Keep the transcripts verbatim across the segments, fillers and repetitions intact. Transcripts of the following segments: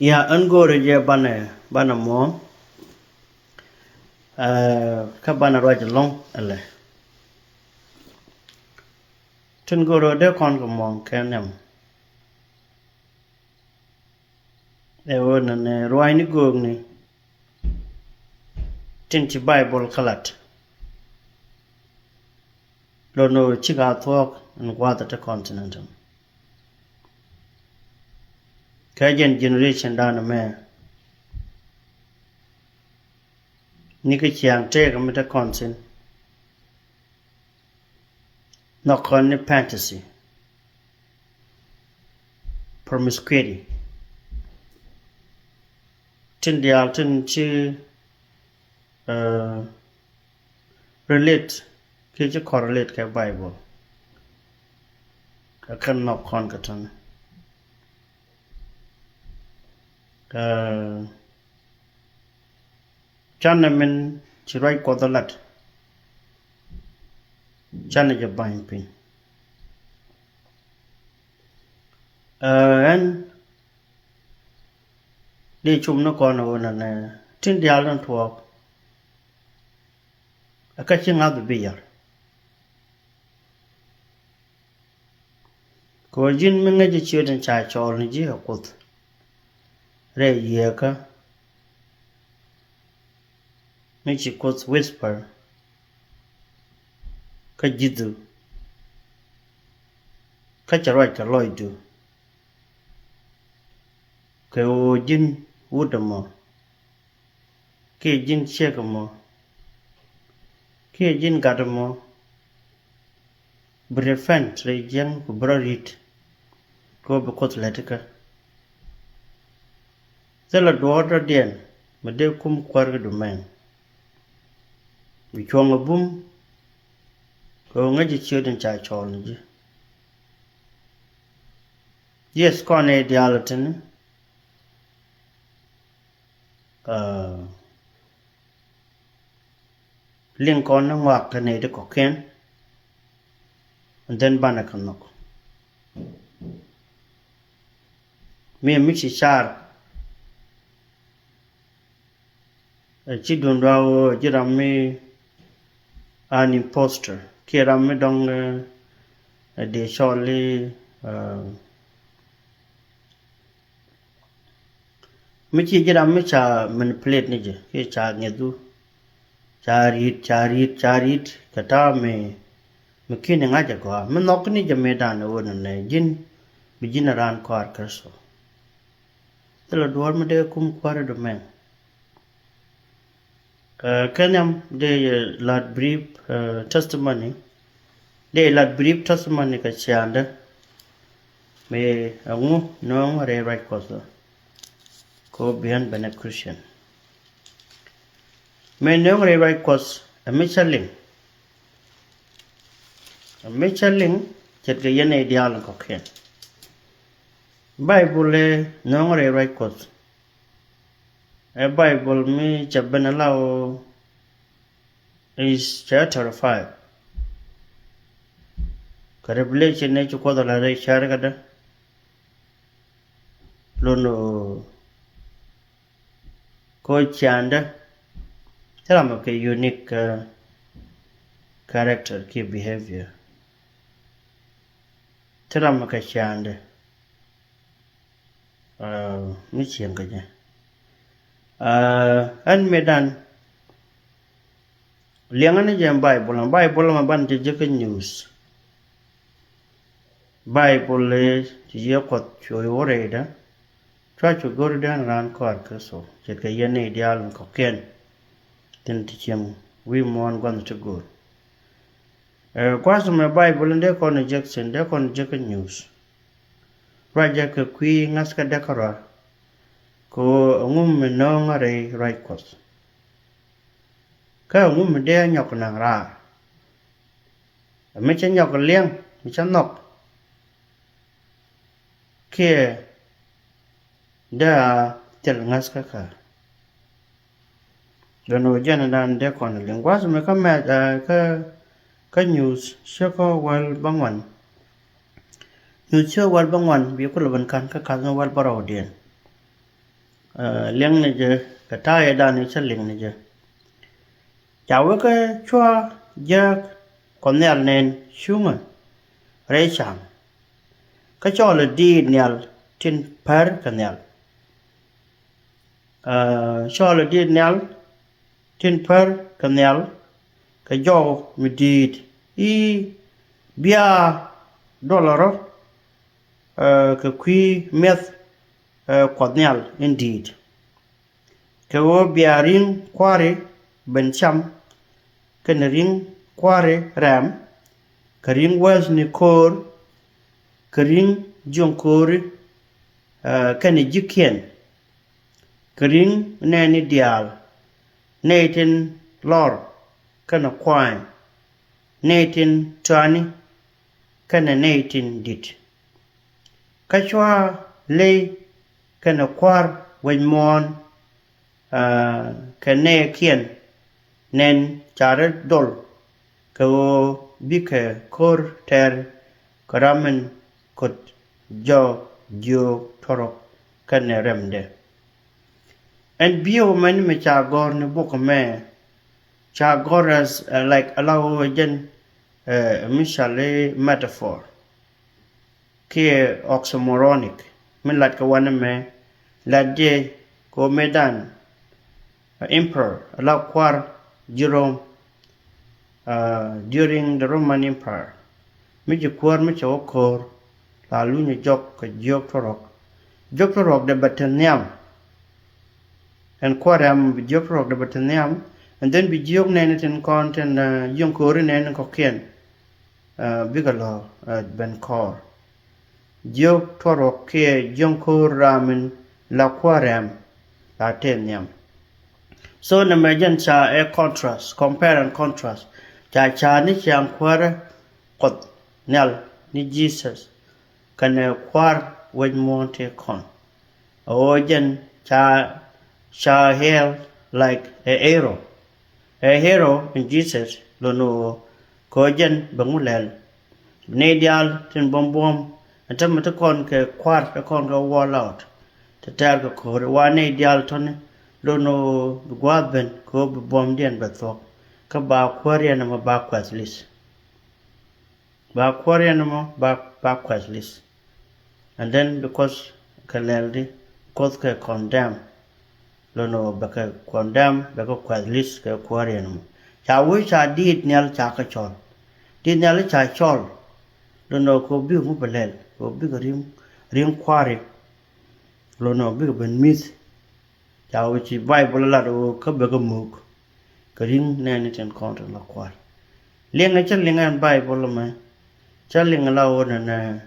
Ya, ɣän go̱o̱rä jɛ banɛ, banɛ muɔ̱ɔ̱ŋ, ɛ, kä banɛ ruac ɛlɔ̱ŋ ɛlɛ. Tin go̱o̱rä dee kɔn kɛ muɔ̱ɔ̱ŋ kɛ nhiam. Ɛ ɣöö nɛnɛ ruaacni göökni tin ci Baibol kä lat. Lon ɣöö cikɛ a thuɔ̱k ɛn gua̱a̱th ɛ te continent ɛmɛ. Kä jɛn generation dan ɛmɛ, ni kä ciaŋ tëëkä mi te kɔn thi̱n, nhɔk kɔn ni fantasy, promiscuity, tin diaal tin ci, ɛ, relate, kiɛ ci correlate kɛ Baibol. Kä kɛn nhɔk kɔn kɛ tɔ̱ni. Ɛ, canɛ min ci ruac Kuɔth ɛ lat, canɛ jɛ ba̱ny piny. Ɛ, ɛn dee cum ni kɔn ɛ ɣöö nɛnɛ tin diaal tin tuɔɔk ɛ kä ci ŋa̱th bi yar. Kɛ ɣöö ji̱n mi ŋäc ji̱ ciöt in ca cɔɔl ni ji̱ ɛ Kuoth rɛy yieekä, mi ci Kuoth whisper kä ji̱thdu, kä cɛ ruac kɛ lɔcdu. Kɛ ɣöö ji̱n wut ɛmɔ, kiɛ ji̱n ciek ɛmɔ, kiɛ ji̱n gat ɛmɔ, bi repent rɛy jiäŋ ku bi rɔ ri̱t, kɛ ɣöö bi Kuoth lät ikä. Thilɛ duɔ̱ɔ̱r dɔ̱diɛn mi dee kum kuäär kä domɛn, bi cuɔ̱ŋ ɛ bum, kɛ ɣöö ŋäc ji̱ ciöt in ca cɔɔl ni ji̱. Yes, kɔn ɛ diaal ɛ tini, ɛ, liŋ kɔn ni ŋɔak kä nɛy ti kɔ̱kiɛn, and then banɛ kɛ nhɔk. Mi, mi ci car, ɛ, ci duundɛ ɣöö ji̱ ram mi an imposter, kiɛ ram mi dɔ̱ŋ, ɛ, ɛ, dee cɔl i̱, ɛ, mi ci ji̱ ram mi ca manipulate ni jɛ, kiɛ ca ŋi̱ethu, ca ri̱t, ca ri̱t, ca ri̱t kɛ ta̱a̱ mi, mi ki̱n i̱ ŋa̱c ɛ gɔaa, mi nhɔk ni jɛ mëëdan ɛ ɣöö nɛnɛ ji̱n, bi ji̱n ɛ raan kɔaar Kritho. Thilɛ duɔ̱ɔ̱r mi dee kum kuäär ɛ domɛn. Ɛ, kɛ nhiam dee yɛ lat brief, ɛ, testimony. Dee yɛ lat brief testimony kɛ ciaaŋdä. Mëë ɛŋu nööŋ rɛy ruac Kuɔth ɛ, kɛ ɣöö bi̱i̱n ben ɛ Christian. Mëë nööŋ rɛy ruac Kuɔth ɛ mi cä liŋ. Ɛ mi cä liŋ ce̱tkɛ yɛn nɛy diaal in kɔ̱kiɛn. Baibol ëë nööŋ rɛy ruac Kuɔth. Ɛ Baibol mi cɛ ben ala ɣöö is chapter five. Kɛ Revelation ëë ci Kuoth ala rɛy cär kädä. Lon ɣöö kɛ ɣöö ciaaŋdä, thilɛ ram kɛ unique, ɛ, character kiɛ behavior. Thilɛ ram kɛ ciaaŋdä. Ɛ, mi cieŋ kä jɛ. Ɛ, ɛn mëëdan liɛŋä ni jɛ Baibol, Baibol mɛ banɛ jɛ jek kä news. Baibol ëë ci Yiëë Kuɔth cuɛ wä rɛydä, cua cu go̱r dee raan kɔaar Kritho, ce̱tkɛ yɛn nɛy diaal in kɔ̱kiɛn tin ti cieŋ wi̱i̱ muɔ̱ɔ̱n gua̱nh ti go̱r. Ɛ, gua̱a̱th mɛ Baibol in dee kɔn jek thi̱n, dee kɔn jek kä news. Ruacɛ kɛ kui̱ ŋa̱thkä däk kärɔa, kɛ ɣöö ɛŋu mi nööŋä rɛy ruac Kuɔth. Kä ɛŋu mi dee nyɔk naŋ raar. Ɛ mi cä nyɔk liɛŋ, mi cä nhɔk. Kiɛ dee a thil ŋa̱thkä kä. Dɔ̱ŋ ɣöö jɛn dan dee kɔn liŋ gua̱a̱th mi kä mɛth, ɛ, kä, kä news cio̱kä wäl bäŋuan. News cio̱kä wäl bäŋuan bi kulɛ ben ka̱n kä ka̱th mi wäl bärɔwdiɛn. Liŋ ni jɛ kɛ ta̱a̱ yɛ dan i̱ cä liŋ ni jɛ. Ca wee kä cua jääk Kuɔth Nhial nɛn cuŋä rɛy ca̱ŋ. Kä cɔɔl ɛ diit nhial tin pär kɛ nhial. Cɔɔl ɛ diit nhial tin pär kɛ nhial kɛ jɔw mi di̱i̱t i̱ bia duɔlɛ rɔ kɛ kui̱ mi̱eth Kuɔth Nhial in di̱i̱t. Kɛ ɣöö bia ri̱ŋ kua̱ri ben cam kɛnɛ ri̱ŋ kua̱ri rɛm kɛ ri̱ŋ wäthni ko̱o̱r kɛ ri̱ŋ jiöŋ ko̱o̱ri kɛnɛ ji̱kiɛn kɛ ri̱ŋ nɛɛni diaal nɛy tin lɔr kɛnɛ kua̱a̱ny nɛy tin tɔani kɛnɛ nɛy tin di̱t. Kä cua ley kɛnɛ kua̱r wec muɔ̱ɔ̱n kɛ nɛɛkiɛn nɛn ca rɔ̱ dhol kɛ ɣöö bikɛ ko̱r tɛr kɛ ram min ko̱t jɔk jiök tuɔrɔk kɛnɛ rɛmdɛ. Ɛn bi̱i̱ wä mɛn mi ca gɔ̱r ni buk mɛ ca gɔ̱r as like ala wä jɛn mi ca ley metaphor kiɛ oxymoronic mi lat kɛ wanɛ mɛ lat jɛ kɛ wä mɛ dan emperor ala kuar jirom during the Roman Empire mi ci kuäär mi cɛ wä ko̱o̱r la lunyɛ jɔk kɛ jiök tuɔrɔk. Jiök tuɔrɔk dee bɛ te nhiam. Ɛn kuäär ɛm bi jiök tuɔrɔk dee bɛ te nhiam. And then bi jiök nɛɛni tin kɔn tin jiök ko̱o̱ri nɛɛni kɔ̱kiɛn bikɛ lɔ ben kɔɔr. Jiök tuɔrɔk kiɛ jiök ko̱o̱r ram in la kuäär ɛm la te nhiam. So nɛmɛ jɛn ca ɛ contrast, compare and contrast. Ca ca ni ciaŋ kuäärä Kuɔth Nhial ni Jesus kɛnɛ kua̱r wec muɔ̱ɔ̱n tëë kɔn. A ɣöö jɛn ca ca hell like a hero. A hero in Jesus lon ɣöö kɛ ɣöö jɛn bɛ ŋu lɛl. Bi nɛy diaal tin buɔ̱m buɔ̱m ɛn tämɛ ti kɔn kɛ kua̱r ti kɔn kɛ wall out. Ti tɛɛr kɛ ko̱ri wa nɛy diaal tɔ̱ni lon ɣöö bi gua̱a̱th ben kɛ ɣöö bi buɔ̱mdiɛn bɛ thuɔ̱k. Kä ba kuäär yɛn ɛmɔ ba kuɛth li̱th. Ba kuäär yɛn ɛmɔ ba ba kuɛth li̱th. And then because kɛ lɛl di kuoth kɛ condemn. Lon ɣöö bɛ kɛ condemn bɛ kɛ kuɛth li̱th kɛ kuäär yɛn ɛmɔ. Ca wee ca diit nhial ca kɛ cɔl. Diit nhial ca cɔl. Lon ɣöö kɛ ɣöö bikɛ ŋu bɛ lɛl kɛ ɣöö bikɛ ri̱ŋ ri̱ŋ kua̱ri. Lon ɣöö bikɛ ben mi̱th. Ca wee ci Baibol lat ɣöö kä bɛ kɛ muk kɛ ri̱ŋ nɛɛni tin kɔn tin la kua̱r. Liɛŋɛ cä liŋɛ ɛn Baibol mɛ cä liŋɛ la ɣöö nɛnɛ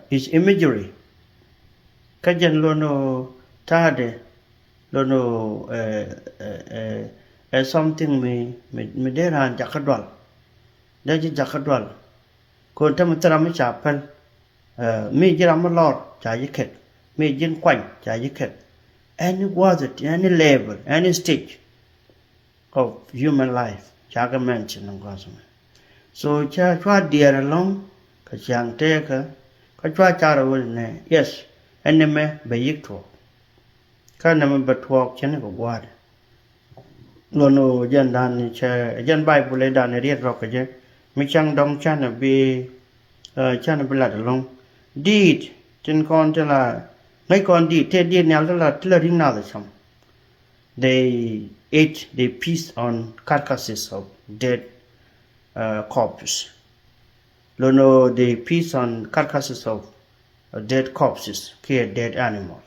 is imagery. Kä jɛn lon ɣöö ta̱a̱dɛ lon ɣöö ɛ something mi mi dee raan jakä dual. Dee ji̱ jakä dual. Kɔn tämɛ thil ram mi ca päl. Mi ji̱ ram mi lɔr ca ji̱ kɛk. Mi ji̱n kuany ca ji̱ kɛk. Any gua̱th, any level, any stage of human life ca kɛ mention in gua̱th mɛ. So ca cua diɛɛr ɛlɔ̱ŋ kɛ ciaŋ tëëkä kä cua car ɛ wä nɛ yes. Ɛn ni mɛ bɛ yi̱k tuɔɔk. Kä nɛmɛ bɛ tuɔɔk cɛ ni kɛ gua̱a̱r. Luɔn ɣöö jɛn dan cɛ jɛn Baibul ɛ dan riet rɔk kɛ jɛ mi cäŋ dɔ̱ŋ canɛ bi canɛ bi lat ɛlɔ̱ŋ. Diit tin kɔn ti la ŋäc kɔn diit tëë diit nhial ti la ti la ri̱ŋ nath ɛ cam. They ate, they feast on carcasses of dead corpses. Luɔn ɣöö they feast on carcasses of dead corpses kiɛ dead animals.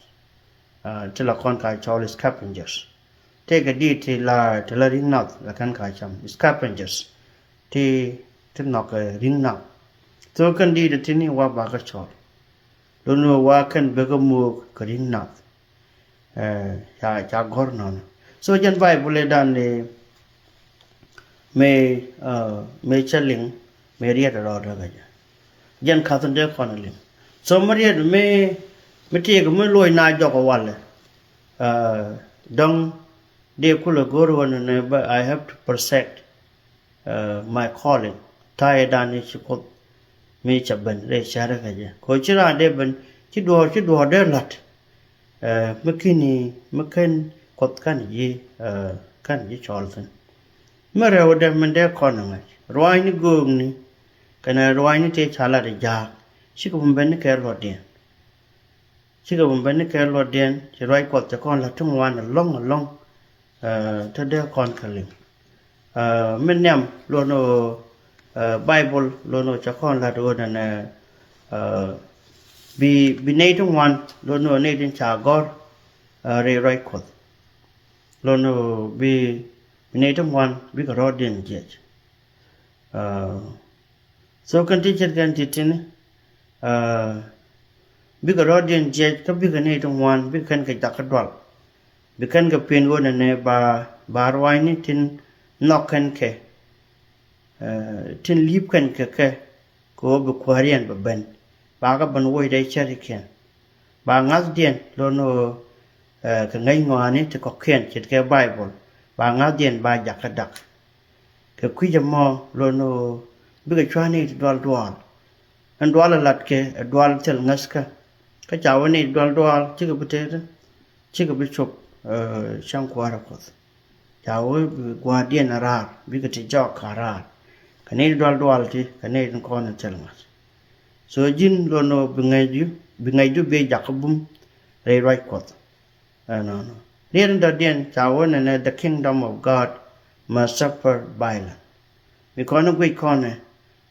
Ti la kɔn ka cɔl scavengers. Tëëkɛ diit ti la ti la ri̱ŋ nath la kɛn ka cam scavengers. Ti ti nhɔk kɛ ri̱ŋ nath. Thok kɛn diit ti ni wa ba kä cɔl. Lon ni wa kɛn bek kä mook kɛ ri̱ŋ nath. Ca ca gɔ̱r nɔnɔ. So jɛn Baibul ɛ dan ni mëë mëë cä liŋ mëë riet rɔɔdɛ kɛ jɛ. Jɛn kath in dee kɔn liŋ. So mi riet mi mi tiek mi luɔc na jɔk walɛ. Dɔŋ dee kulɛ go̱r wä ni ni, but I have to protect my calling. Ta̱yɛ dan ni ci Kuoth mi ca ben rɛy cärä kɛ jɛ. Kɛ ci raan dee ben ci duɔ̱ɔ̱r ci duɔ̱ɔ̱r dee la̱t. Ɛ, mi kini, mi ken Kuɔth kan ji̱, ɛ, kan ji̱ cɔl thi̱n. Mi rɛwdɛ min dee kɔn ɛ ŋa̱c ruaacni göökni kɛnɛ ruaacni tëë ca lat ɛ ja̱a̱k. Cikɛ bum ben ni kɛ luɔtdiɛn. Cikɛ bum ben ni kɛ luɔtdiɛn, ci ruac Kuɔth cɛ kɔn la̱t ti ŋuan ɛlɔ̱ŋ ɛlɔ̱ŋ. Ɛ, te dee kɔn kɛ liŋ. Ɛ, mi nhiam luɔn ɣöö, ɛ, Baibol luɔn ɣöö cɛ kɔn la̱t ɣöö nɛnɛ, ɛ, bi, bi nɛy ti ŋuan luɔn ɣöö nɛy tin ca gɔ̱r, ɛ, rɛy ruac Kuɔth. Luɔn ɣöö bi, bi nɛy ti ŋuan bikɛ rɔɔdiɛn jiɛc. Ɛ, so kɛn ti ce̱tkɛn ti tini, ɛ, bikɛ rɔɔdiɛn jiɛc kä bikɛ nɛy ti ŋuan bikɛ kɛn kɛ jakä dual. Bi kɛn kɛ pen ɣöö nɛnɛ ba, ba ruaacni tin nhɔk kɛn kɛ, ɛ, tin li̱p kɛn kɛ kɛ, kɛ ɣöö bi kuääriɛn bɛ ben. Ba kɛ ben woc dee cärikiɛn. Ba ŋa̱thdiɛn luɔn ɣöö, ɛ, kɛ ŋäc ŋɔaani ti kɔ̱kiɛn ce̱tkɛ Baibol. Ba ŋa̱thdiɛn ba jakä dak. Kɛ kui̱c ɛmɔ luɔn ɣöö bikɛ cua̱ni ti dual dual. Ɛn dual ɛ latkɛ ɛ dual thil ŋäthkä. Kä ca wä ni dual dual cikɛ bi tëëdä, cikɛ bi cop, ɛ, cäŋ kuäärä Kuɔth. Ca wä bi gua̱a̱rdiɛn a raar, bikɛ ti jɔɔk ka raar. Kɛ ni dual dual ti, kɛ ni tin kɔn in thil ŋa̱th. So ji̱n luɔn ɣöö bi ŋäcdu, bi ŋäcdu bi jakä bum rɛy ruac Kuɔth. Ɛnɔnɔ. Riet in dɔ̱diɛn ca wä nɛnɛ, the kingdom of God must suffer violence. Mi kɔn in guic kɔn ɛ,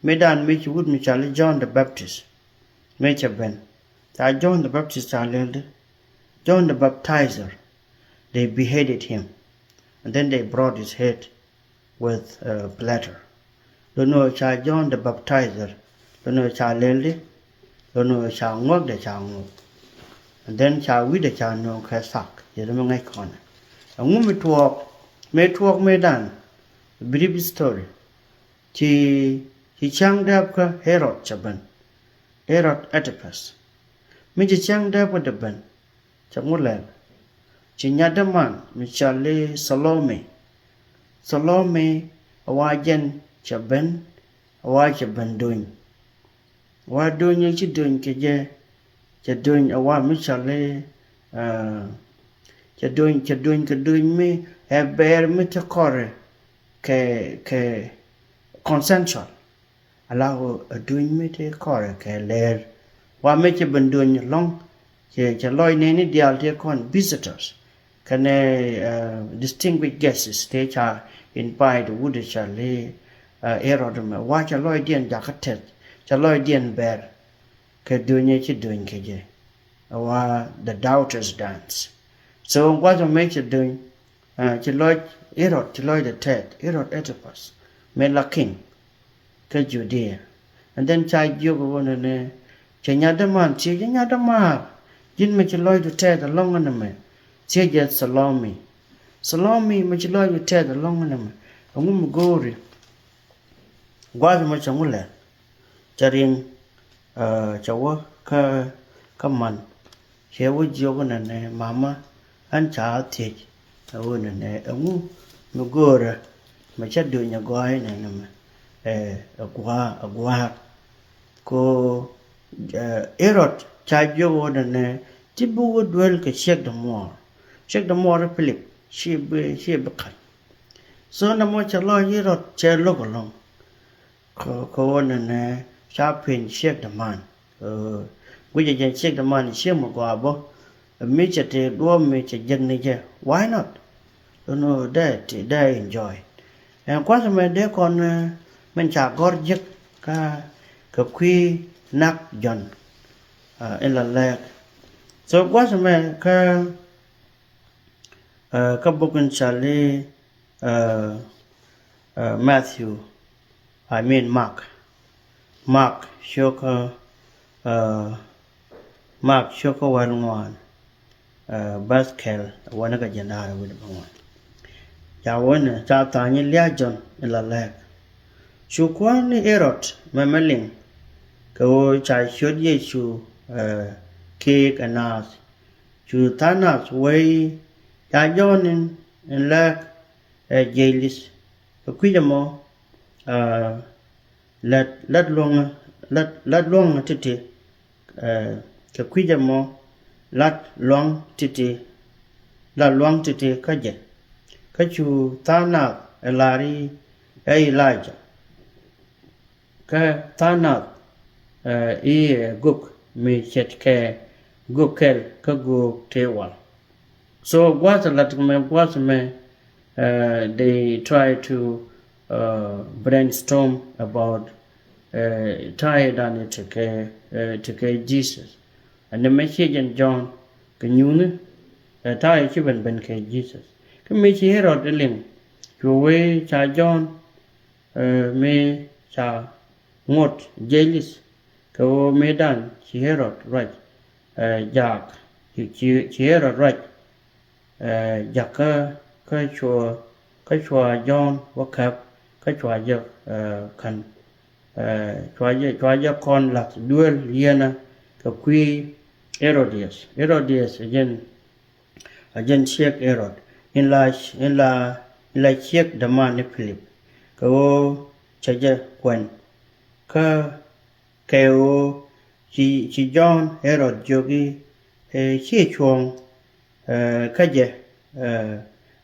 mi dan mi ci wut mi cɔal i̱ John the Baptist. Mi cɛ ben. Ca John the Baptist ca lɛl di. John the Baptizer, they beheaded him. And then they brought his head with a platter. Luɔn ɣöö ca John the Baptizer, luɔn ɣöö ca lɛl di, luɔn ɣöö ca ŋuäkdɛ ca ŋuɔk. And then ca wi̱cdɛ ca nööŋ kɛ thak, yɛ di mi ŋäc kɔn ɛ. Ɛŋu mi tuɔɔk, mi tuɔɔk mi dan, brief story. Ci, ci cäŋ dääp kä Herod cɛ ben. Herod Antipas. Mi ci cäŋ dääp kä dee ben. Cɛ ŋu lɛl? Ci nyat däman mi cɔal i̱ Salome. Salome a wa jɛn cɛ ben, a wa cɛ ben duny. A wa duny ci duny kɛ jɛ, cɛ duny a wa mi cɔal i̱, ɛ, cɛ duny, cɛ duny kɛ duny mi ɛ bɛɛr mi te kɔrɛ kɛ, kɛ consensual. Ala ɣöö ɛ duny mi te kɔrɛ kɛ lɛr. Wa mi cɛ ben duny lɔ̱ŋ, cɛ, cɛ lɔc nɛni diaal te kɔn visitors. Kɛnɛ, ɛ, distinguished guests te ca invite wut cɔal i̱, ɛ, Herod mɛ. Wa cɛ lɔcdiɛn jakä tɛth, cɛ lɔcdiɛn bɛr. Kɛ duny ɛ ci duny kɛ jɛ. Ɛ wa the doubters dance. So gua̱th mi cɛ duny, ɛ, ci lɔc Herod, ci lɔcdɛ tɛth, Herod Antipas. Mi la king kä Judea. And then ca jiök ɣöö nɛnɛ, cɛ nyat däman, thiec jɛ nyat däman. Ji̱n mi ci lɔcdu tɛth ɛlɔ̱ŋ ɛn ɛmɛ. Thiec jɛ Salome. Salome mi ci lɔcdu tɛth ɛlɔ̱ŋ ɛn ɛmɛ. Ɛŋu mi go̱o̱ri? Gua̱th mɔ cɛ ŋu lɛl? Cɛ riŋ, ɛ, cɛ wä kä, kä man. Cɛ wä jiök nɛnɛ, mama, ɣän ca thiec. Ɛ wä nɛnɛ, ɛŋu mi go̱o̱rä, mɛ cä duny ɛ gɔaac nɛnɛ mɛ, ɛ, ɛ gua̱a̱, ɛ gua̱a̱r. Ko, ɛ, Herod ca jiök wä nɛnɛ, ti bi wä duel kɛ ciek dämuɔɔr. Ciek dämuɔɔr i̱ Pilip, ci bi, ci bi ka̱ny. So nɛmɔ cɛ lɔc Herod cɛ lo̱k ɛlɔ̱ŋ. Kɛ, kɛ ɣöö nɛnɛ ca peny ciek däman. Ɛ, guicɛ jɛn ciek däman ciek mi gɔaa bä. Ɛ, mi cɛ te duɔ̱ɔ̱p mi cɛ jek ni jɛ. Why not? Ɛn ɣöö dee te, dee enjoy. Ɛn gua̱th ɛmɛ dee kɔn, ɛ, min ca gɔ̱r jek kä, kɛ kui̱ nak Jɔ̱ɔ̱n, ɛ, in la lɛɛk. So gua̱th ɛmɛ kä, ɛ, kä buk in cɔal i̱, ɛ, ɛ, Matthew, I mean Mark. Mark cio̱kä, ɛ, Mark cio̱kä wäl ŋuan, ɛ, bäth kɛl, wäni kɛ jiɛn da̱ŋ rɛw wi̱cdɛ bäŋuan. Ca wäni, ca tha̱a̱ŋ i̱ lia̱a̱ Jɔ̱ɔ̱n in la lɛɛk. Cu kuäär ni Herod mɛmɛ liŋ kɛ ɣöö ca ciöt Yecu, ɛ, kek ɛ naath. Cu tha̱a̱ŋ nath wee i̱, ca Jɔ̱ɔ̱n in, in lɛɛk, ɛ, jiɛc li̱th. Kɛ kui̱c ɛmɔ, ɛ, lät, lät luäŋä, lät, lät luäŋä ti̱ti̱, ɛ, kɛ kui̱c ɛmɔ, lat luaŋ ti̱ti̱, lat luaŋ ti̱ti̱ kä jɛ. Kä cu tha̱a̱ŋ nath ɛ la̱r i̱ ɛ Ilaija. Kä tha̱a̱ŋ nath i̱ ɛ gök mi ce̱tkɛ gök kɛl kä gök tëë wal. So gua̱a̱th lat mɛ, gua̱a̱th mɛ, they try to brainstorm about ta̱yɛ dan tekɛ, tekɛ Jesus. Ɛn ni mɛ ciɛ jɛn Jɔ̱ɔ̱n kɛ nyuuni, ta̱yɛ ci ben ben kɛ Jesus. Kä mi ci Herod liŋ, cu wee ca Jɔ̱ɔ̱n mi ca ŋot jelis kɛ ɣöö mëëdan ci Herod ruac jaak, ci Herod ruac jakä kä cua, kä cua Jɔ̱ɔ̱n wä käp, kä cua jɛ kän, cua jɛ, cua jɛ kɔn la̱th duel yieenä kɛ kui̱ Herodias. Herodias ɛ jɛn, ɛ jɛn ciek Herod in la, in la, in la ciek däman ni Pilip kɛ ɣöö cɛ jɛ kuɛn. Kä kɛ ɣöö ci, ci Jɔ̱ɔ̱n Herod jiök i̱ ciɛ cuɔ̱ɔ̱ŋ kä jɛ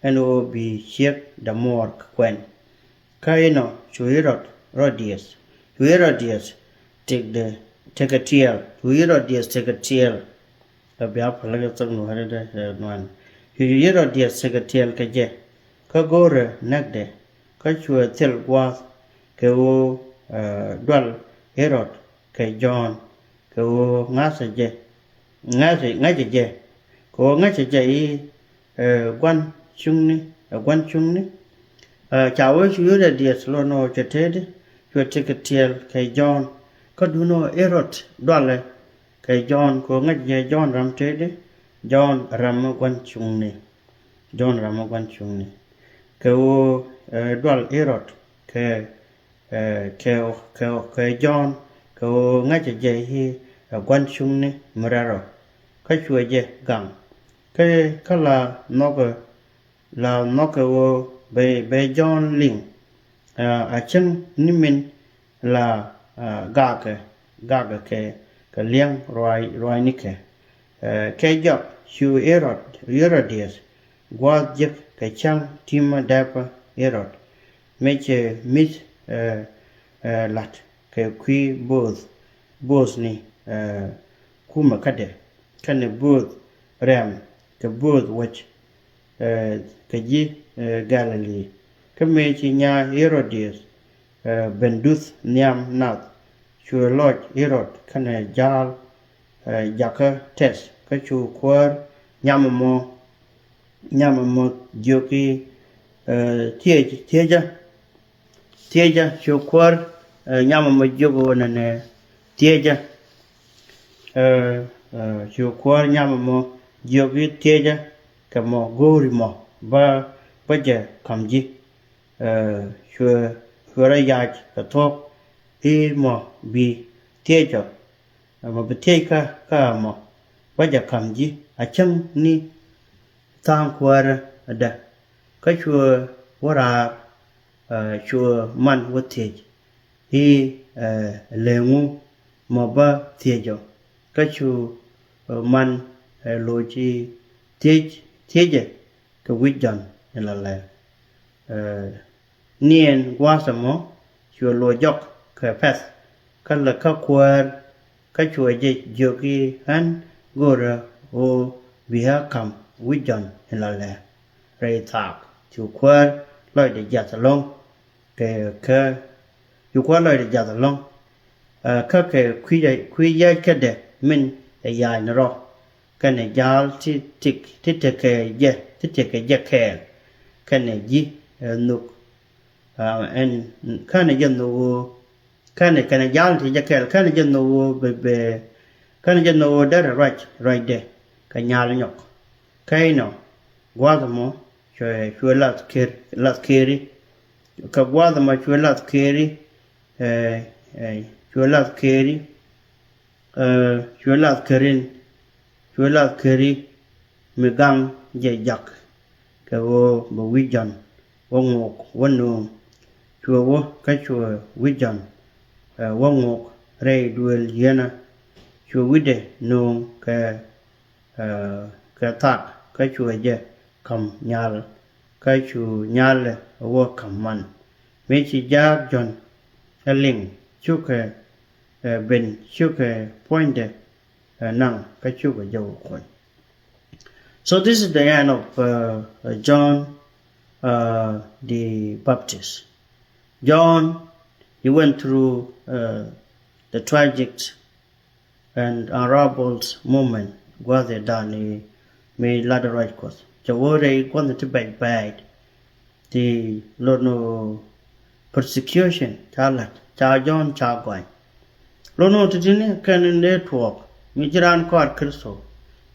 ɛn ɣöö bi ciek dämuɔɔr kɛ kuɛn. Kä inɔ cu Herod, Herodias, cu Herodias tekdɛ, tekɛ tiɛɛl, cu Herodias tekɛ tiɛɛl. Kä bia päl kɛ thok nuɔ̱ɔ̱rɛ dee nuan. Cu Herodias tekɛ tiɛɛl kɛ jɛ kä go̱o̱rɛ näkdɛ. Kä cuɛ thil gua̱a̱th kɛ ɣöö dual Herod kɛ Jɔ̱ɔ̱n kɛ ɣöö ŋa̱cä jɛ, ŋa̱cä, ŋa̱cä jɛ, kɛ ɣöö ŋa̱cä jɛ i̱ ɛ gua̱n cuŋni, ɛ gua̱n cuŋni. Ca wee cu Herodias lɔ nɔ cɛ tëëdi, cuɛ tekɛ tiɛɛl kɛ Jɔ̱ɔ̱n. Kä duundɛ Herod dualɛ kɛ Jɔ̱ɔ̱n kɛ ɣöö ŋa̱cä jɛ Jɔ̱ɔ̱n ram tëëdi, Jɔ̱ɔ̱n ram mi gua̱n cuŋni. Jɔ̱ɔ̱n ram mi gua̱n cuŋni. Kɛ ɣöö dual Herod kɛ, kɛ, kɛ, kɛ Jɔ̱ɔ̱n kɛ ɣöö ŋa̱cä jɛ i̱ ɛ gua̱n cuŋni mi rɛl rɔ. Kä cuɛ jɛ gaŋ. Kä, kä la nhɔkɛ, la nhɔkɛ ɣöö bɛ, bɛ Jɔ̱ɔ̱n liŋ a cäŋ ni min la gakɛ, gakɛ kɛ, kɛ liɛŋ ruac, ruacnikɛ. Kɛ jɔak cu Herod, Herodias gua̱a̱th jek kɛ cäŋ ti̱mä dɛpä Herod mëë cɛ mi̱th la̱t kɛ kui̱ bo̱o̱th, bo̱o̱thni kumɛ kädɛ kɛnɛ bo̱o̱th rɛm kɛ bo̱o̱th wäc kɛ ji̱ Galili. Kä mëë ci nyaa Herodias ben duth nhiam nath, cuɛ lɔc Herod kɛnɛ ja̱a̱l jakä tɛth, kä cu kuäär nyam ɛmɔ, nyam ɛmɔ jiök i̱ thiec, thiecä, thiecä, cu kuäär nyam ɛmɔ jiök ɣöö nɛnɛ thiecä. Cu kuäär nyam ɛmɔ jiök i̱ thiecä kɛ mɔ go̱o̱ri mɔ bä, bä jɛ ka̱m ji̱. Cuɛ, cuɛ rɔ yac kɛ thuɔ̱k i̱ mɔ bi thiec ɔ, mɔ bi thiec kä, kä mɔ bä jɛ ka̱m ji̱ a cäŋ ni tha̱a̱ŋ kuäärä dä. Kä cuɛ wä raar, cuɛ man wä thiec i̱ leŋu mɔ bä thiec ɔ. Kä cu man loc i̱ thiec, thiecɛ kɛ wi̱c Jɔ̱ɔ̱n in la lɛ. Niɛn gua̱a̱th ɛmɔ cuɛ loc jɔk kɛ pɛ̈th kä lɛ kä kuäär, kä cuɛ jɛ jiök i̱ ɣän go̱rä ɣöö bi ɣä ka̱m wi̱c Jɔ̱ɔ̱n in la lɛ rɛy thaak. Cu kuäär lɔcdɛ jiath ɛlɔ̱ŋ kɛ, kɛ, cu kuäär lɔcdɛ jiath ɛlɔ̱ŋ kä kɛ kui̱, kui̱ yäc kädɛ min ɛ ya̱a̱c ni rɔ kɛnɛ ja̱a̱l ti, ti, ti tekɛ jɛ, ti tekɛ jɛ kɛɛl kɛnɛ ji̱ nhök. Ɛn känɛ jɛ nhök ɣöö känɛ, kɛnɛ ja̱a̱l ti jɛ kɛɛl känɛ jɛ nhök ɣöö bɛ, bɛ, känɛ jɛ nhök ɣöö derɛ ruac, ruacdɛ kɛ nyal nyɔk. Kä inɔ gua̱a̱th ɛmɔ cuɛ, cuɛ lath ker, lath keri. Kɛ gua̱a̱th ɛmɔ cuɛ lath keri, cuɛ lath keri, cuɛ lath kerin, cuɛ lath keri mi gaŋ jɛ jak kɛ ɣöö bɛ wi̱c Jɔ̱ɔ̱n wä ŋok wä nööŋ. Cuɛ wä kä cuɛ wi̱c Jɔ̱ɔ̱n wä ŋok rɛy duëël yieenä. Cuɛ wi̱cdɛ nööŋ kɛ kɛ thak, kä cuɛ jɛ ka̱m nyal, kä cu nyalɛ wä ka̱m man. Mëë ci jaak Jɔ̱ɔ̱n ɛ liŋ, cukɛ ben, cukɛ puɔ̱nydɛ naŋ, kä cukɛ jɛ wä kuɔny. So this is the end of John the Baptist. John, he went through the tragic and unraveled moment gua̱a̱th ëë dan i̱ mi lat ruac Kuɔth. Cɛ wä rɛy gua̱th ti bɛc bɛɛc ti lot ni persecution ca la̱t, ca Jɔ̱ɔ̱n ca gɔany. Lot ni ti̱ti̱ni kɛn in dee tuɔɔk mi ci raan kɔaar Kritho,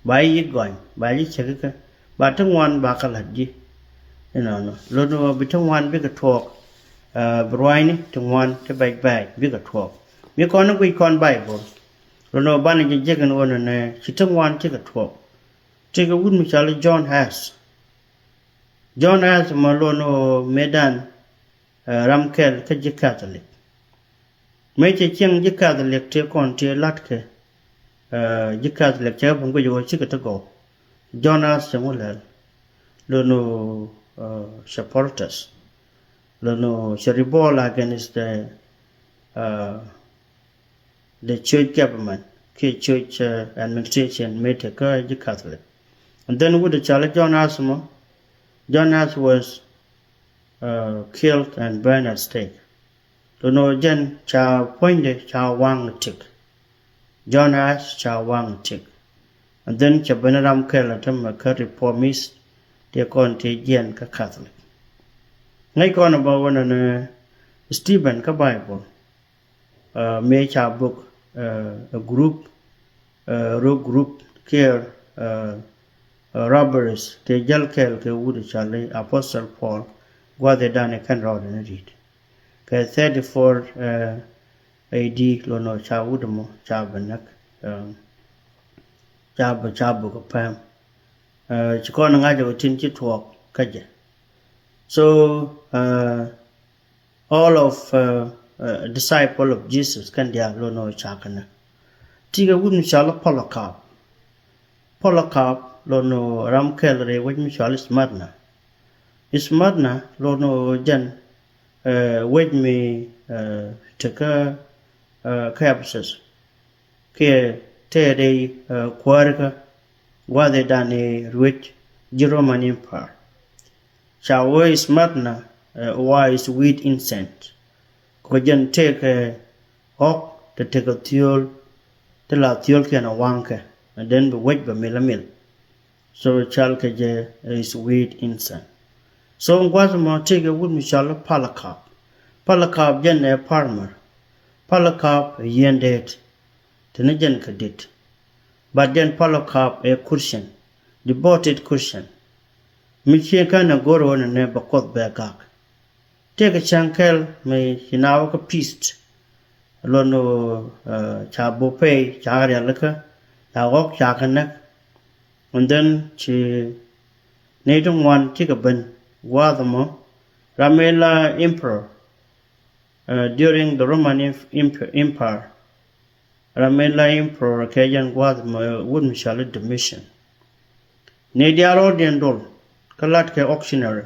ba ji̱ gɔany, ba ji̱ cäk ikä, ba ti ŋuan ba kɛ la̱t ji̱. Inɔnɔ lot ni bi ti ŋuan bikɛ tuɔɔk, bi ruaacni ti ŋuan ti bɛc bɛɛc bikɛ tuɔɔk. Mi kɔn i̱ guic kɔn Baibol, lot ni banɛ jɛ jek in ɣöö nɛnɛ ci ti ŋuan cikɛ tuɔɔk. Tëëkɛ wut mi cɔal i̱ John Huss. John Huss mɔ lot ni ɣöö mëëdan ram kɛl kä ji̱ Catholic. Mëë cɛ cieŋ ji̱ Catholic tëë kɔn tëë la̱tkɛ ji̱ Catholic cɛ kɛ pun guic ɣöö cikɛ ti gɔw. John Huss cɛ ŋu lɛl, lot ni ɣöö cɛ protest, lot ni ɣöö cɛ revolt against the the church government kiɛ church administration mëë tëë kä ji̱ Catholic. And then wut cɔal i̱ John Huss mɔ, John Huss was killed and burned at stake. Lot ni ɣöö jɛn ca puɔ̱nydɛ ca waŋ i̱ tëk. John Huss ca waŋ i̱ tëk. And then cɛ ben ram kɛl a tämɛ kä reformist tëë kɔn tëë jiɛn kä Catholic. Ŋäc kɔn a bä wä nɛnɛ Stephen kä Baibol. Mëë ca bök a group, row group kiɛ robberies tëë jäl kɛɛl kɛ wut cɔal i̱ Apostle Paul gua̱a̱th ëë dan i̱ kɛn rɔɔdɛ ni ri̱t. Kɛ thirty four A D lot ni ɣöö ca wut mɔ ca bɛ näk, ca bɛ, ca bök a päm. Ci kɔn ŋa̱c ɛ ɣöö tin ci tuɔɔk kä jɛ. So all of disciple of Jesus kɛn diaal lot ni ɣöö ca kɛ näk. Tëëkɛ wut mi cɔal i̱ Polycarp. Polycarp lot ni ɣöö ram kɛl rɛy wec mi cɔal i̱ Smyrna. Smyrna lot ni ɣöö jɛn wec mi tekä kä Ephesus kiɛ tëë rɛy kuäärikä gua̱a̱th ëë dan i̱ ruec ji̱ Roman Empire. Ca wee Smyrna wa is sweet incense. Kɛ jɛn tëëkɛ ɣɔ̱k te tekɛ thiöl, te la thiölkiɛn a waŋkɛ, and then bi wec bɛ mil a mil. So cɔalkɛ jɛ is sweet incense. So gua̱th mɔ tëëkɛ wut mi cɔal i̱ Polycarp. Polycarp jɛn ɛ farmer. Polycarp ɛ yieen deet. Te ni jɛn kɛ dit. But jɛn Polycarp ɛ Christian, devoted Christian. Mi ciɛ kɛn ɛ go̱r ɣöö nɛnɛ bɛ Kuoth bɛ gak. Tëëkɛ cäŋ kɛl mi ci naath wä kä feast. Lot ni ɣöö ca bök pɛy, ca rialikä, ca ɣɔ̱k ca kɛ näk. And then ci nɛy ti ŋuan cikɛ ben gua̱a̱th ɛmɔ. Ram mi la emperor during the Roman Empire. Ram mi la emperor kɛ jɛn gua̱a̱th ɛmɔ wut mi cɔal i̱ Domitian. Nɛy diaal rɔɔdiɛn dol kä latkɛ auctionery,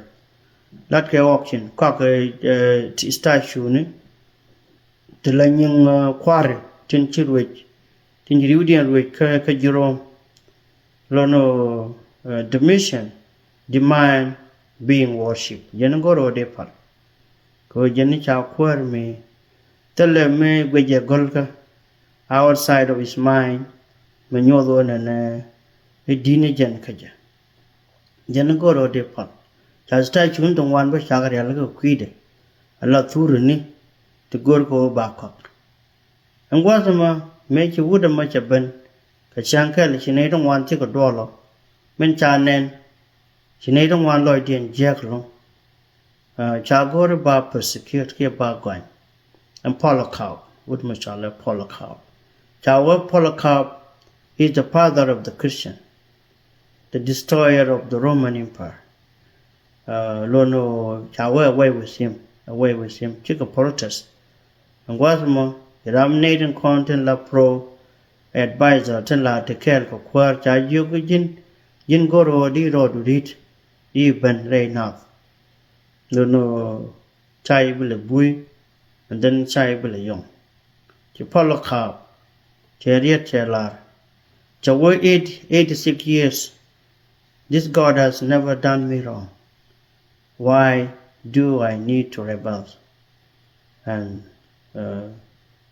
latkɛ auction, kɔakɛ statue ni ti la nyiŋ kua̱ri tin ci ruec, tin ci riwdiɛn ruec kä ji̱ Rom. Lot ni ɣöö Domitian demand being worship. Jɛn go̱r ɣöö dee pal kɛ ɣöö jɛn ca kuäär mi thilɛ mi guic jɛ gɔ̱lkä outside of his mind, mi nyuɔth ɣöö nɛnɛ i̱ di̱t ni jɛn kä jɛ. Jɛn go̱r ɣöö dee pal. Ca statue ni ti ŋuan bä cak rialikä kui̱dɛ, ala thurä ni ti go̱r kɛ ɣöö ba kɔk. Ɛn gua̱th ɛmɔ mëë ci wut ɛmɔ cɛ ben, kɛ cäŋ kɛl ci nɛy ti ŋuan cikɛ duɔl ɔ. Min ca nɛn ci nɛy ti ŋuan lɔcdiɛn jiääk ɛlɔ̱ŋ. Ca go̱r i̱ ba persecute kiɛ ba gɔany. Ɛn Polycarp, wut mi cɔal i̱ Polycarp. Ca wee Polycarp is the father of the Christian, the destroyer of the Roman Empire. Lot ni ɣöö ca wee away with him, away with him. Cikɛ protest. Ɛn gua̱th ɛmɔ ci ram nɛy tin kɔn tin la pro advisor tin la ti kɛɛl kɛ kuäär ca jiök i̱ ji̱n, ji̱n go̱r ɣöö di rɔɔdu di̱t di ben rɛy nath. Lon ɣöö ca i̱ bi lɛ buy, and then ca i̱ bi lɛ yɔŋ. Ci Polycarp cɛ riet cɛ lar, cɛ wee eight, eighty-six years. This God has never done me wrong. Why do I need to rebel and, uh,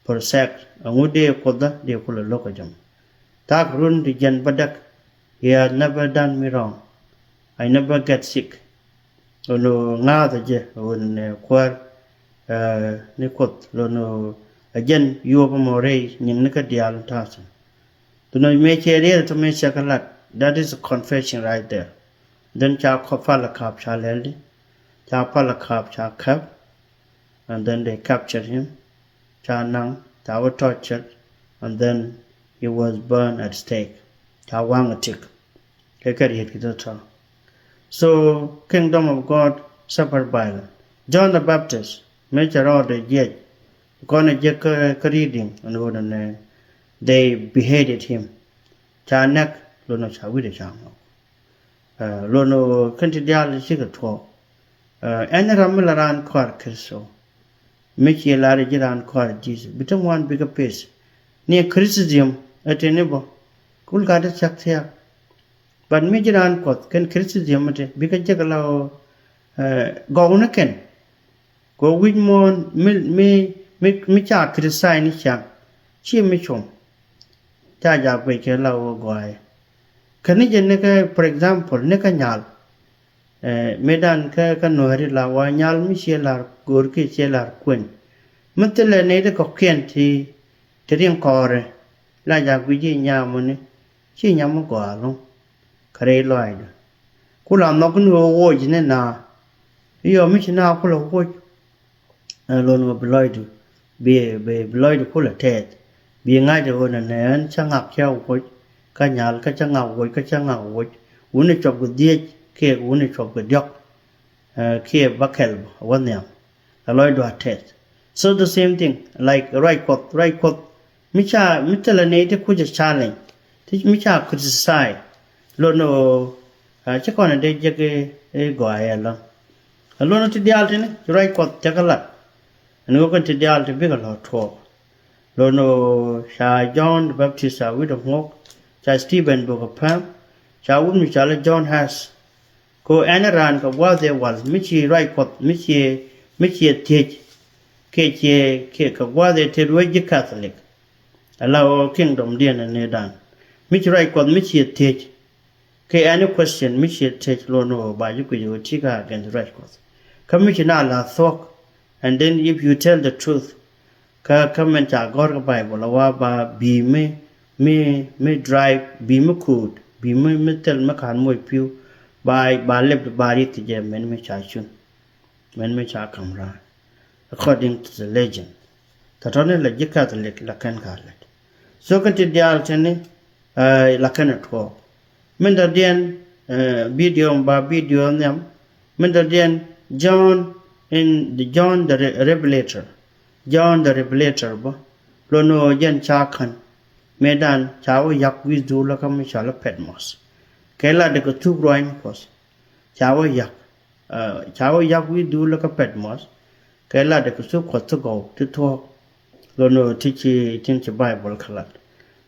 protect? Ɛŋu dee Kuoth dee kulɛ lo̱k ɛ jɛ mɔ? Thaak run ti jɛn bädäk, he has never done me wrong. I never get sick. Ɛn ɣöö ŋa̱a̱th ɛ jɛ ɛn ɣöö kuäär, uh, ni Kuoth, ɛn ɣöö ɛ jɛn yuɔp ɛmɔ rɛy nyiŋni kä diaal ta̱a̱ thi̱n. Duundɛ mëë cɛ riet tɔ mëë cɛ kɛ lat. That is a confession right there. Then ca kɔ Polycarp ca lɛl di. Ca Polycarp ca käp. And then they captured him. Ca naŋ, ca wä tortured. And then he was burned at stake. Ca waŋ a tik. Kɛ kɛ riet ki tɔ tɔ. So, kingdom of God suffer violence. John the Baptist mëë cɛ rɔɔdɛ jiɛc. Kɔn ɛ jek kä, kä reading ɛn ɣöö nɛ they beheaded him. Ca nɛk, lon ɔ ca wi̱cdɛ ca ŋɔk. Uh, lon ɔ kɛn ti diaal cikɛ tuɔɔk. Uh, ɛn ram mi la raan kɔaar Kritho, mi ciɛ lar ji̱ raan kɔaar Jesus, bi te ŋuan bikɛ peth. Ni Christian ɛ te ni bɔ kul ka te cak thiak. But mi ji̱ raan Kuɔth kɛn Christian ɛ te bikɛ jek la ɣöö, uh, gɔw ni kɛn. Kɛ wi̱c muɔ̱ɔ̱n mi, mi, mi, mi ca criticize ni ciaŋ, ci mi com. Ca jaak guic kɛ la wä gɔaaɛ. Kä ni jɛ ni kä, for example, ni kä nyal. Eh, mëëdan kä, kä nuääri la wa nyal mi ciɛ lar go̱o̱r kiɛ ciɛ lar kuën. Mi thilɛ nɛy ti kɔ̱kiɛn ti, ti riŋ kɔɔrɛ. La jaak guic ji̱ nyamuni, ci nyam mi gɔaa ɛlɔ̱ŋ. Kä rɛy lɔaacdä. Kula nhɔk ni ɣöö woc ni na. Iyɔ mi ci na kula woc. Ɛ lon ɣöö bi lɔcdu, bi, bi, bi lɔcdu kulɛ tɛɛth. Bi ŋa̱cdɛ ɣöö nɛ nɛ ɛn cä ŋak cä woc. Kä nyal kä cä ŋak woc, kä cä ŋak woc. Wuni cuɔp kɛ dhiec kiɛ wuni cuɔp kɛ diɔ̱k. Ɛ, kiɛ bäkɛl bä wä nhiam. Ɛ lɔcdu a tɛth. So the same thing, like, ruac Kuɔth, ruac Kuɔth. Mi ca, mi thilɛ nɛy ti kucä challenge. Ti mi ca criticize. Lon ɣöö, a, ci kɔn ɛ dee jek i̱, i̱ gɔaa ɛlɔ̱ŋ. Ɛ lon ɣöö ti diaal tini, ci ruac Kuɔth cä kä lat. Ɛn ɣöö kɛn ti diaal ti bikɛ lɔ̱r tuɔɔk. Lon ɣöö ca John the Baptist ca wi̱cdɛ ŋuɔ̱k. Ca Stephen bokɛ päm. Ca wut mi ca lɛ John Huss. Ko ɛn raan kɛ gua̱a̱th ëë wal mi ci ruac Kuɔth mi ciɛ, mi ciɛ thiec. Kiɛ ciɛ, kiɛ kɛ gua̱a̱th ëë tet wec ji̱ Catholic. Ala ɣöö kingdom diɛn ɛ nëëdan. Mi ci ruac Kuɔth mi ciɛ thiec. Kiɛ any question mi ciɛ thiec lon ɣöö ba ji̱ kui̱c ɣöö ti̱i̱ kä against ruac Kuɔth. Kä mi ci na la thuɔ̱k. And then if you tell the truth, kä, kä mɛn ca gɔ̱r kä Bible a wa ba bi̱i̱ mi, mi, mi drive, bi̱i̱ mi kuut, bi̱i̱ mi, mi thil mi ka̱n moc pi̱u, ba, ba lep ba rieth kɛ jɛ mɛn mi ca cun, mɛn mi ca ka̱m ra̱a̱n. According to the legend. Tɔ̱tɔ̱ni la ji̱ Catholic la kɛn ka lɛt. So kɛn ti diaal tini, eh, la kɛn a tuɔɔk. Min dɔ̱diɛn, eh, video ba video nhiam. Min dɔ̱diɛn John in the John the Re-, Revelator. John the Revelator bä. Lon ɣöö jɛn ca kän. Mëëdan ca wä yak wi̱i̱ dhulä kä mi cɔal i̱ Patmos. Kɛ lat dee kɛ thuk ruany Kuɔth. Ca wä yak. Ah, ca wä yak wi̱i̱ dhulä kä Patmos. Kɛ lat dee kɛ thuk Kuɔth ti gɔw ti thuɔ̱k. Lon ɣöö ti ci, tin ci Bible kä lat.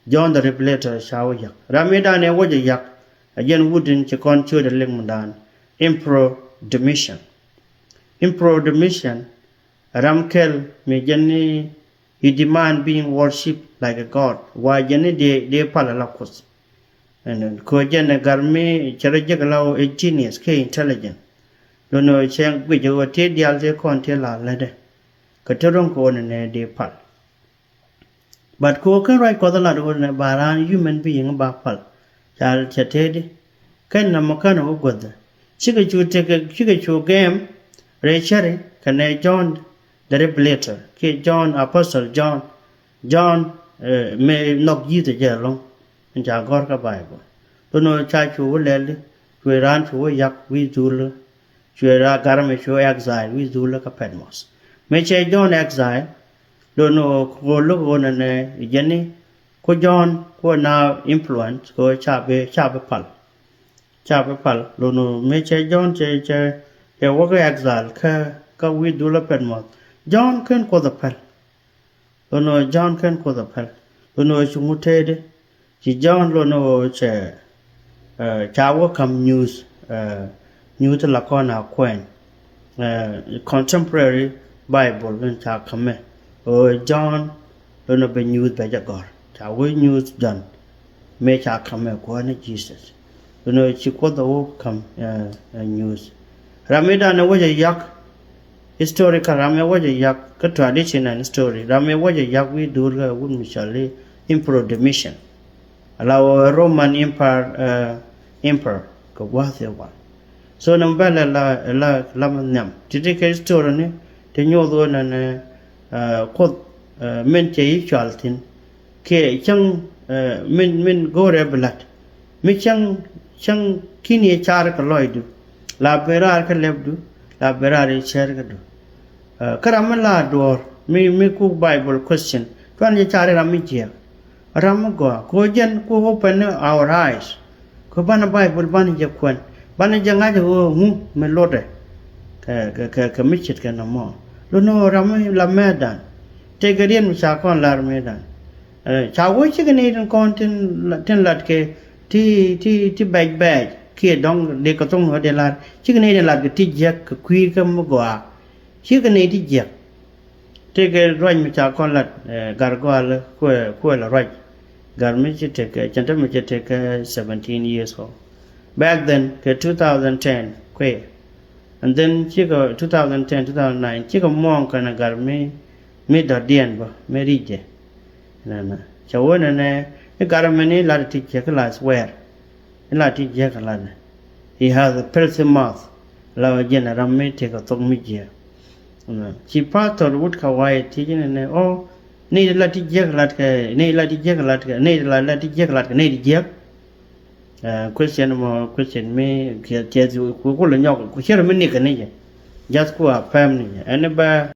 John the Revelator ca wä yak. Ram mëëdan ɛ wä jɛ yak. A jɛn wut in ci kɔn ciötdɛ liŋ mindan. Emperor Domitian. Emperor Domitian, ram kɛl mi jɛn ni he demand being worshipped like a god. Wa jɛn ni dee, dee pal ala Kuoth. Ɛn, ɛn, kɛ jɛn ni gar mi cɛ rɔ jek la ɛ genius kɛ intelligent. Lon ɣöö cɛ guic ɣöö tëë diaal tëë kɔn tëë la lätdɛ. Kɛ te ro̱ŋ kɛ ɣöö nɛ nɛ dee pal. But kɛ ɣöö ken ruac Kuɔth lat ɣöö nɛ ba raan human being ba pal. Ca cɛ tëëdi. Ken nɔmɔ ken ɣöö guäthɛ. Cikɛ cu tekɛ, cikɛ cu gɛm rɛy cäri kɛnɛ John the Revelator kiɛ John, Apostle John. John, eh, mëë nhɔk Ji̱thɛ jɛ ɛlɔ̱ŋ. Ɛn ca gɔ̱r kä Bible. Lon ɣöö ca cu wä lɛl di. Cuɛ raan cu wä yak wi̱i̱ dhulä. Cuɛ raa gar mi cu exile wi̱i̱ dhulä kä Patmos. Mëë cɛ John exile, lon ɣöö kɛ ɣöö lo̱k ɣöö nɛnɛ jɛn ni Ku Jɔ̱ɔ̱n ku na influence ku ca bi, ca bi pal. Ca bi pal. Lun mi cɛ Jɔ̱ɔ̱n cɛ, cɛ, cɛ wä kä exile kä, kä wi̱i̱ dhulä pɛt muɔth. Jɔ̱ɔ̱n ken Kuoth a pɛl. Lun Jɔ̱ɔ̱n ken Kuoth a pɛl. Lun cu ŋut tëëdi. Ci Jɔ̱ɔ̱n lun cɛ, eh, ca wä ka̱m nyuuth, eh, nyuuth la kɔn a kuɛn. Eh, contemporary Bible in ca ka̱mɛ. Ɣöö Jɔ̱ɔ̱n lun bɛ nyuuth bɛ jɛ gɔ̱r. Ca wä nyuuth Jɔ̱ɔ̱n. Mëë ca ka̱mɛ kuäär ni Jesus. Lun ci Kuoth a wä ka̱m, eh, eh, nyuuth. Ram mi dan wä jɛ yak. Historical ram mi wä jɛ yak. Kä tradition and history. Ram mi wä jɛ yak wi̱i̱ duur kä wut mi cɔl i̱ Emperor Domitian. Ala wä Roman Empire, eh, Emperor kɛ gua̱a̱th ɛ wal. So nɛ bɛ lɛ la, la, la ma nhiam. Ti ti kɛ story ni ti nyuɔth wä nɛ nɛ, eh, Kuoth, eh, min cɛ yi cual thin. Kiɛ cäŋ, eh, min, min go̱o̱rɛ bi la̱t. Mi cäŋ, cäŋ kin yɛ car kɛ lɔcdu. La ben raar kä lɛpdu, la ben raar yɛ cär kä du. Eh, kä ram mi la duɔ̱ɔ̱r, mi, mi kuk Bible question. Cuan yɛ car ram mi jiɛk. Ram mi gɔaa, ku jɛn ku open our eyes. Ku banɛ Bible banɛ jɛ kuɛn. Banɛ jɛ ŋa̱c ɣöö ŋu mi lotdɛ. Kɛ, kɛ, kɛ, kɛ mi ce̱tkɛ nɔmɔ. Lotnɛ ɣöö ram mi la mɛɛtdan. Tëëkɛ riet mi ca kɔn lar mëëdan. Eh, ca wee cikɛ nɛy tin kɔn tin, tin lat kɛ ti, ti, ti bɛc bɛɛc. Kiɛ dɔ̱ŋ dee kɛ thoŋ ɣöö dee lar. Cikɛ nɛy tin lat kɛ ti jiäk kɛ kui̱ kä mi gɔaa. Cikɛ nɛy ti jiäk. Tëëkɛ ruac mi ca kɔn lat, eh, Gat Gɔaa kuɛ, kuɛ la ruac. Gat mi ci tekɛ, cɛn te mi ci tekɛ seventeen years old. Back then, kɛ two thousand ten kuɛ. And then cikɛ two thousand ten, two thousand nine, cikɛ muɔ̱ɔ̱ŋ kɛnɛ gat mi, mi dɔ̱diɛn bä, mi ri̱cdɛ. Nana. Cɛ wee nɛnɛ, i̱ gat mɛni lat ti cɛ kä la swear. Ila ti jiäk latdɛ. He has a filthy mouth. La wä jɛn ram mi tekɛ thok mi jiäk. Ci pastor wut ka wayɛ ti jɛn nɛ, oh, ni la ti jiäk latkɛ, ni la ti jiäk latkɛ, ni la, la ti jiäk latkɛ, ni ti jiäk. Eh, question mɔ, question mi kiɛ, kiɛ ku, ku lɛ nyɔk, ku cɛ rɛ mi nikɛ ni jɛ. Just ku a pɛm ni jɛ. Ɛn bɛ